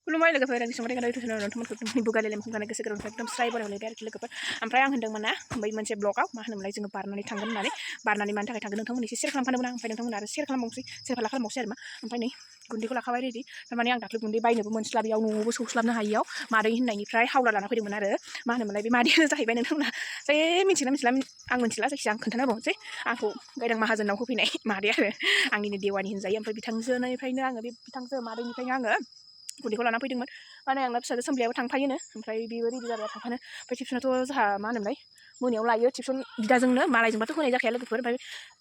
खुलुमबाय लोगोफोर आंनि संनाय खावनाय इउटुब चेनेलाव नोंथांमोनखौ बुगायलायनाय मोखांखानाय गोसो गोरबोनिफ्राय एकदम स्राय बरायहरलायबाय आरोखि लोगोफोर ओमफ्राय आं होनदोंमोन ना बै मोनसे ब्लगाव मा होनोमोनलाय जोङो बारनानै थांगोन होननानै बारनानै मानि थाखाय थांगोन नोंथांमोननि एसे शेयार खालामफानोमोन आं ओमफ्राय नोंथांमोना आरो शेयार खालामबावसै शेयार खालामबावसै आरो मा ओमफ्राय नै गुन्दैखौ लाखाबाय रेडि थारमाने आं दाख्लै गुन्दै बायनोबो मोनस्लाबियाव न'आवबो सौस्लाबनो हायियाव मादै होननायनिफ्राय हावला लाना फैदोंमोन आरो मा होनोमोनलाय बे मादैयानो जाहैबाय नोंथांमोना जे मिथिला मिथिला आं मिथिला जायखिजाया आं खोन्थाना होबावनोसै आंखौ गायदां माहाजोनाव होफैनाय मादै आरो आंनिनो देवानि होनजायो ओमफ्राय बिथांजोनिफ्रायनो आङो बे बिथांजो मादैनिफ्रायनो आङो गुन्दैखौ लाना फैदोंमोन माने आंना फिसाजो सोमब्लायाबो थांफायोनो ओमफ्राय बेबो रेडि जाबाय थांफानो ओमफ्राय टिउसनाथ' जोंहा मा होनोमोनलाय मोनायाव लायो टिउसन बिदाजोंनो मालायजोंबाथ' होनाय जाखाया लोगोफोर ओमफ्राय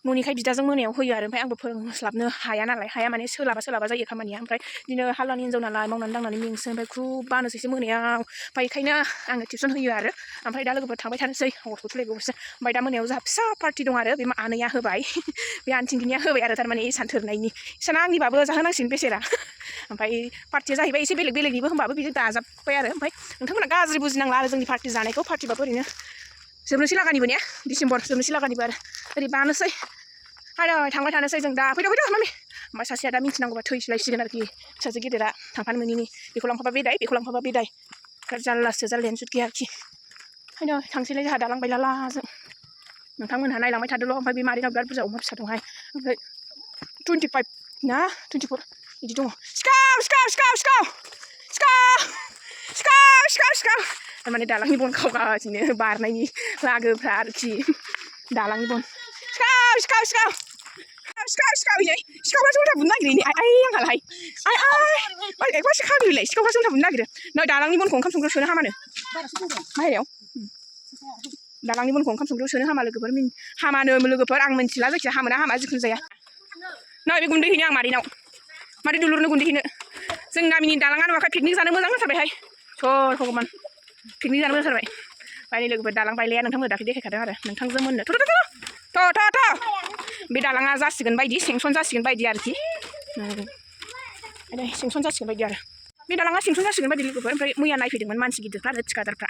न'निखाय बिदाजों मोनायाव होयो आरो ओमफ्राय आंबो फोरोंस्लाबनो हाया नालाय हाया माने सोलाबा जायो खामानिया ओमफ्राय बिदिनो हालुवानि हिन्जाव नालाय मावनानै दांनानै मेंसो ओमफ्य ख्रुब बानोसैसो मोनायाव ओमफ्राय बेखायनो आङो टिउसन होयो आरो ओमफ्राय दा लोगोफोर थांबाय थानोसै हरखौ थुलायबावोसो ओमफ्राय दा मोनायाव जोंहा फिसा पार्टि दं आरो बे आनैया होबाय बे आनथिंगिनिया होबाय आरो थारमाने इसान थोरनायनि इसाना आंनिबाबो जाहोनांसिगोन बेसेरा ओमफ्य पार्टिया जाहैबाय एसे बेलेगनिबो होमबाबो बिदि दाजाबबाय आरो ओमफ्राय नोंथांमोना गाज्रि बुजिनांला आरो जोंनि पार्टि जानायखौ पार्टिबाबो ओरैनो जोबनोसै लागानिबो ने डिसेम्बर जोबनोसै लागानिबो आरो ओरै बानोसै आरो थांबाय थानोसै जों दा फैद' मामि ओमफ्राय सासेया दा मिथिनांगौबा थैसलायसिगोन आरोखि फिसाजो गेदेरा थांफानो मोनैनि बेखौ लांफाबा बेदाय बेखौ लांफाबा बेदाय जारलासो जारलायानो जुत गैया आरोखि ओंखायनो थांसैलाय जोंहा दालांबाय लालाजों नोंथांमोनहा नायलांबाय थादोल' ओमफ्राय बे मादैनाव बिराद बुरजा अमा फिसा दंहाय ओमफ्राय 25 ना 24 बिदि दङ सिखाव थारमाने दालांनि बन खावगासिनो बारनायनि लागोफ्रा आरोखि दालांनि बन सिखावफ्रासो उल्था बुनो नागिरो आइ आंहालाय एकबार सिखावनिलाय सिखावफ्रासो उल्था बुनो नागिरो नै दालांनि बनखौ ओंखाम संग्रायाव सोनो हामानो बाहेरायाव दालांनि बनखौ ओंखाम संग्रायाव सोनो हामा लोगोफोर आं मिन्थिला जायखिया हामोना हामा जिखुनु जाया नै बे गुन्दै हैनो आं मादैनाव मादै दुलुरनो गुन्दै हैनो जोंनि गामिनि दालाङा नुवाखै पिकनिक जानो मोजां जाथारबायहाय सर भगबान पिकनिक जानो मोजां जाथारबाय बायनि लोगोफोर दालां बायलाया नोंथांमोन दाख्लै देखायखादों आरो नोंथांजों मोननो थ' बे दालाङा जासिगोन बायदि सेंसन जासिगोन बायदि आरोखि सेंसन जासिगोन बायदि आरो बे दालाङा सेंसन जासिगोन बायदि लोगोफोर ओमफ्राय मैया नायफैदोंमोन मानसि गिदिरफ्रा आरो थिखादारफ्रा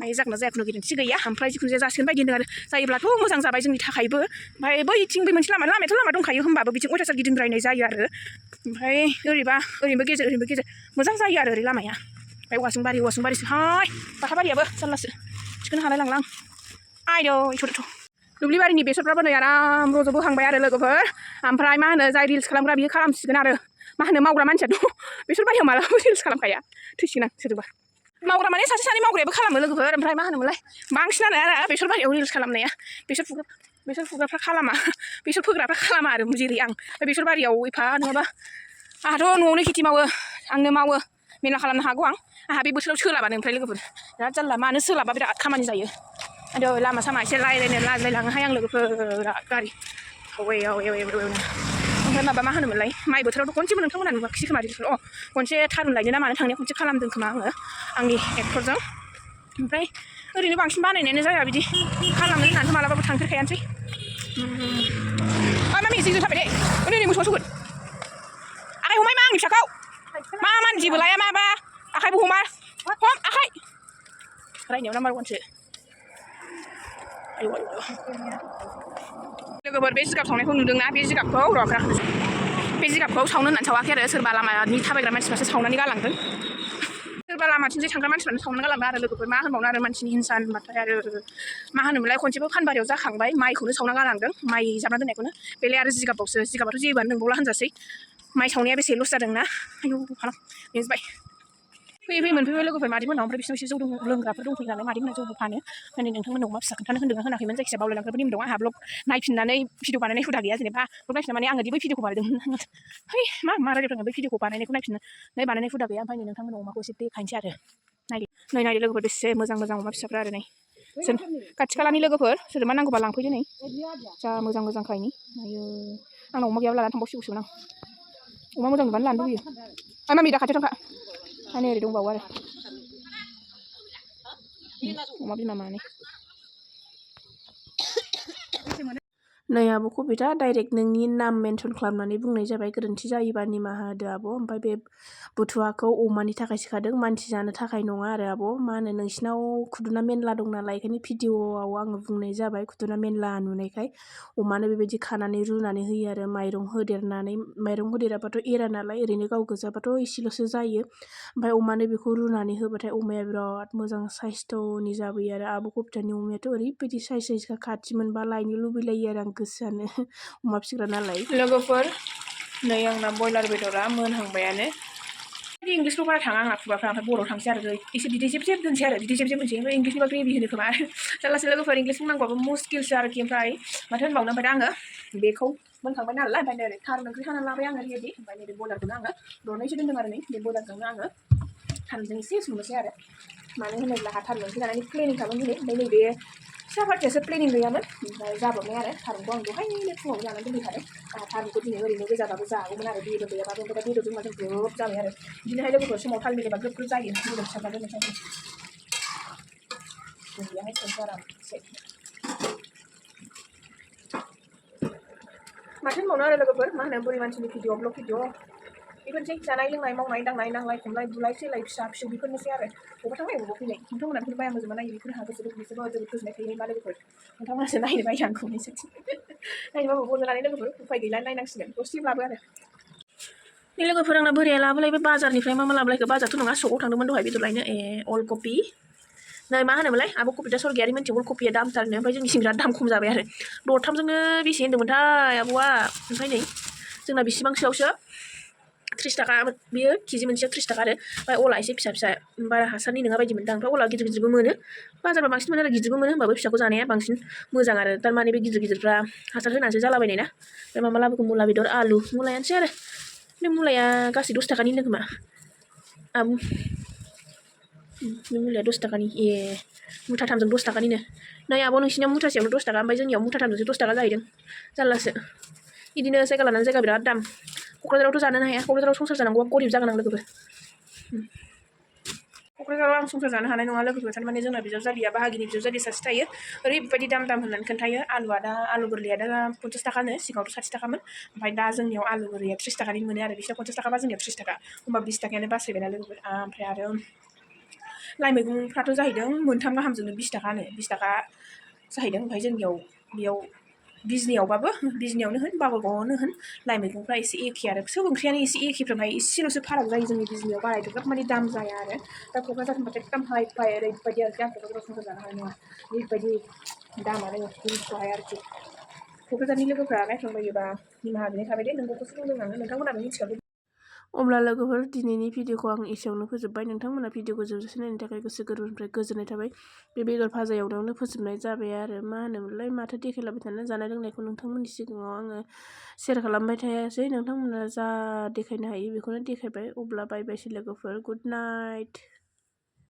नाय जागोन ना जाया खुनु गेरेन्थि गैया ओमफ्राय जिखुनु जाया जासिगोन बायदि होनदों आरो जायोब्लाथ' मोजां जाबाय जोंनि थाखायबो ओमफ्राय बैथिं बै मोनसे लामायाथ' लामा दंखायो होमबाबो बिथिं अयथासार गिदिंद्रायनाय जायो आरो ओमफ्राय ओरैबो गेजेर मोजां जायो आरो ओरै लामाया ओमफ्राय औवासुं बारिसोहाय बाथाबारियाबो जारलासो थिखोनो हालाय लांला आं आयदै थ' दुब्लिबारिनि बेसरफ्राबो नै आराम रज'बोहांबाय आरो लोगोफोर ओमफ्राय मा होनो जाय रिल्स खालामग्रा बियो खालामसिगोन आरो मा होनो मावग्रा मानसियाथ' बेसर बारियाव मालाबाबो रिल्स खालामखाया थैसिगोन आं सोरबा मावग्रा माने सासे सानै मावग्रायाबो खालामो लोगोफोर ओमफ्राय मा होनोमोनलाय बांसिनानो आरो बेसर बारियाव रिल्स खालामनाया बेसर फुग्राफ्रा खालामा बेसर फोग्राफ्रा खालामा आरो जेरै आं बेसर बारियाव एफा नङाबा आंहाथ' न'आवनो खेथि मावो आंनो मावो मेला खालामनो हागौ आंहा बे बोथोराव सोलाबानो ओमफ्राय लोगोफोर बिराद जारला मानो सोलाबा बिराद खामानि जायो आरो लामा सामा एसे रायलायनो लाजिलायलाङोहाय आं लोगोफोर गारि ओमफ्राय माबा मा होनोमोनलाय माइ बोथोरावथ' खनसेबो नोंथांमोना नुवाखिसै खोमा रिल्सखौ खनसे थारुन लायनो ना मानो थांनायाव खनसे खालामदों खोमा आङो आंनि एक्टरजों ओमफ्राय ओरैनो बांसिन बानायनायानो जाया बिदि खालामनो होननानैथ' मालाबाबो थांफेरखायानोसै मामि जि थाबाय दे उन्दै मोसौआ सौगोन आखाइ हमाय मा आंनि फिसाखौ मा जेबो लाया माबा आखाइबो हमा हम आखाइ रायनायाव नाम्बार वानसो लोगोफोर बे जिगाब सावनायखौ नुदोंना बे जिगाबखौ बे जिगाबखौ सावनो होननानै सावाखै आरो सोरबा लामानि थाबायग्रा मानसिफ्रासो सावनानै गालांदों सोरबा लामाथिंजाय थांग्रा मानसिफ्रानो सावनानै गालांदों आरो लोगोफोर मा होनबावनो आरो मानसिनि हिंसा होनबाथाय आरो मा होनोमोनलाय खनसेबो फानबारियाव जाखांबाय माइखौनो सावना गालांदों माइ जाबना दोननायखौनो बेलाय आरो जिगाबावसो जिगाबाथ' जेबोआनो नंबावला होनजासै माइ सावनाया बेसे लस जादोंना आयौ हालां बेजबाय फैयै मोनफैबाय लोगोफोर मादैमोनाव ओमफ्राय बिसोर एसे जौ लोंग्राफोर दंफैयो नालाय मादैमोना जौबो फानो माने नोंथांमोनाव अमा फिसा खोन्थानो होन्दों होनाखैमोन जायखिजाया बावलायलांग्राबो नेम दं आंहा ब्लग नायफिननानै भिडिअ बानायनाय हुदा गैया जेनेबा ब्लग नायफिनना माने आङो दि बै भिडिअखौ बानायदोंमोन है मा रायलायदों बै भिडिअखौ बानायनायखौ नायफिननानै बानायनाय हुदा गैया ओमफ्राय नोंथांमोनाव अमाखौ एसे देखायनोसै आरो नायदो लोगोफोर बेसे मोजां अमा फिसाफ्रा आरो नै खाथि खालानि लोगोफोर सोरबा नांगौबा लांफैदो नै जा मोजां खायनि आयौ आंनाव अमा गैयाब्ला लानानै थांबावसिगौसो आं अमा मोजां नुबानो लानो लुबैयो मामि दा खाथियाव थांखा नै ओरै दंबावो आरो अमा बिमा मानै नै आब' कबिता डाइरेक्ट नोंनि नाम मेनसन खालामनानै बुंनाय जाबाय गोरोन्थि जायोबा निमाहा होदो आब'। ओमफ्राय बे बुथुवाखौ अमानि थाखाय सोखादों मानसि जानो थाखाय नङा आरो आब'। मा होनो नोंसिनाव खुदुना मेनला दं नालाय ओंखायनो भिडिअआव आङो बुंनाय जाबाय खुदुना मेनला नुनायखाय अमानो बेबायदि खानानै रुनानै होयो आरो माइरं होदेरनानै। माइरं होदेराबाथ' एरा नालाय ओरैनो गाव गोजाबाथ' एसेल'सो जायो। ओमफ्राय अमानो बेखौ रुनानै होबाथाय अमाया बिराद मोजां साइस्थ'नि जाबोयो आरो आब' कबितानि अमायाथ' ओरैबायदि साइजखा खाथि मोनबा लायनो लुबैलायो आरो आं गोसोआनो अमा फिसिग्रा नालाय। लोगोफोर नै आंना बयलार बेदरा मोनहांबायानो। इंलिसबो बारा थाङा आंना खुगाफ्रा ओमफ्राय बर'आव थांसै आरो एसे बिदै जेब जेब दोनसै आरो बिदै जेब जेब होनसै ओमफ्राय इंलिसनिबा ग्रेभि होनो खोमा जारलासो लोगोफोर इंलिस बुंनांगौआबो मुस्किलसो आरोखि। ओमफ्राय माथो होनबावनो ओमफ्राय दा आङो बेखौ मोनखांबाय नालाय ओमफ्राय नै थारुन ओंख्रि हानानै लाबाय आङो रेडि। ओमफ्राय नैबे बयलारखौनो आङो दरनैसो दोन्दों आरो नै बे बयलारखौनो आङो थारुनजों एसे संनोसै आरो। मानो होनोब्ला थारुन ओंख्रि जानायनि प्लेनिं खामोन दिनै। ओमफ्य नैबे फिसा पार्टियासो प्लेनिं गैयामोन ओमफ्राय जाब्रबनाय आरो थारुनखौ आं दहायनो फुङावनो जानानै दोनफैखादों। थारुनखौ दिनै ओरैनो गोजाबाबो जागौमोन आरो बेदर गैयाबाबो। ओमफ्राय दा बेदरजों माजों ग्रोब जाबाय आरो बिदिनोहाय लोगोफोर समाव थाल मिलायबा ग्रोब ग्रोब जायो बेदर फिसाबा दोननोसै दुन्दियाहाय संसै आरामसे। माथो होनबावनो आरो लोगोफोर मा होनो बुरि मानसिनि भिडिअ ब्लग भिडिअ बेफोरनोसै जानाय लोंनाय मावनाय दांनाय नांलाय खमलाय बुलाय सोलाय फिसा फिसौ बेफोरनोसै आरो बबेबा थांबाय बबेबा फैनाय। नोंथांमोना बेफोर बाया मोजोमा नायो बेफोर हागोसो बिसोरबो जोबोद गोजोननाय थायो मा लोगोफोर नोंथांमोनासो नायनो बायो आंखौ नोंसोरथिं नायनोबाबो बन्द लानाय लोगोफोर उफाय गैला नायनांसिगोन दसेब्लाबो आरो। बे लोगोफोर आंना बोराया लाबोलायबाय बाजारनिफ्राय मा लाबोलायखो बाजारथ' नङा सकआव थांदोंमोन दहाय बेदर लायनो अल कफि नै मा होनोमोनलाय आब' कबिता सरगियारि मोनथिं अल कफिया दामथारनो ओमफ्राय जोंनिथिं बिराद दाम खम जाबाय आरो दरथामजोंनो बेसे होन्दोंमोनथाय आब'आ। ओमफ्राय नै जोंना बेसेबांसोआवसो 30 थाखा बेयो केजि मोनसेयाव 30 थाखा आरो ओमफ्राय अला एसे फिसा फिसा बारा हासारनि नङा बायदि मोनदां। ओमफ्राय अला गिदिर गिदिरबो मोनो बाजारबा बांसिन मोनो आरो गिदिरबो मोनो होमबाबो फिसाखौ जानाया बांसिन मोजां आरो थारमाने बे गिदिर गिदिरफ्रा हासार होनानैसो जालाबायनाय ना। ओमफ्राय माबा लाबोखो मुला बेदर आलु मुलायानोसै आरो बे मुलाया गासै 10 थाखानि होनदों खोमा बे मुलाया 10 थाखानि मुथाथामजों 10 थाखानिनो। नै आब' नोंसिनियाव मुथासेयावनो 10 थाखा ओमफ्राय जोंनियाव मुथाथामजोंसो 10 थाखा जाहैदों जारलासो। बिदिनो जायगा लानानै जायगा बिराद दाम। क'क्राझारावथ' जानोनो हाया क'क्राझाराव संसार जानांगौबा गरिब जागोन आं लोगोफोर। क'क्राझाराव आं संसार जानो हानाय नङा लोगोफोर थारमाने जोंना बिजावजालिया बाहागिनि बिजावजालि सासे थायो ओरैबायदि दाम होननानै खोन्थायो। आलुआ दा आलु गोरलैया दा 50 थाखानो सिगाङावथ' 60 थाखामोन ओमफ्राय दा जोंनियाव आलु गोरलैया 30 थाखानि मोनो आरो बिसिनाव 50 थाखाबा जोंनियाव 30 थाखा होमबा 20 थाखायानो बासायबायना लोगोफोर। ओमफ्राय आरो लाइ मैगंफ्राथ' जाहैदों मोनथाम गाहामजोंनो 20 थाखानो 20 थाखा जाहैदों। ओमफ्राय जोंनियाव बेयाव बिजनियावनो होन बाबुरगावआवनो होन लाइ मैगंफ्रा एसे एखे आरो सोब ओंख्रियानो एसे एखेफ्रामहाय एसेल'सो फाराग जायो जोंनि बिजनियाव बारा एथ'ग्राब माने दाम जाया आरो दा क'क्राझार होनबाथाय एकदम हाइ फाइ ओरैबायदि आरोखि आं क'क्राझाराव संसार जानो हानाय नङा ओरैबायदि दामानो बुंस'हाया आरोखि। क'क्राझारनि लोगोफ्रा नायफ्लांबायोबा निमाहा बिनाय थाबाय दे नोंगौखौसो बुंदों आङो नोंथांमोनाबो मिथिखागौ। अब्ला लोगोफोर दिनैनि भिडिअखौ आं एसेयावनो फोजोब्बाय। नोंथांमोना भिडिअखौ जोबजासे नायनो थाखाय गोसो गोरबोनिफ्राय गोजोननाय थाबाय। बे बेदर भाजा एवनायावनो फोजोबनाय जाबाय आरो मा होनोमोनलाय माथो देखायलाबाय थानो जानाय लोंनायखौ नोंथांमोननि सिगाङाव आङो शेयार खालामबाय थायासै नोंथांमोना जा देखायनो हायो बेखौनो देखायबाय। अब्ला बाय बायसै लोगोफोर गुड नाइट।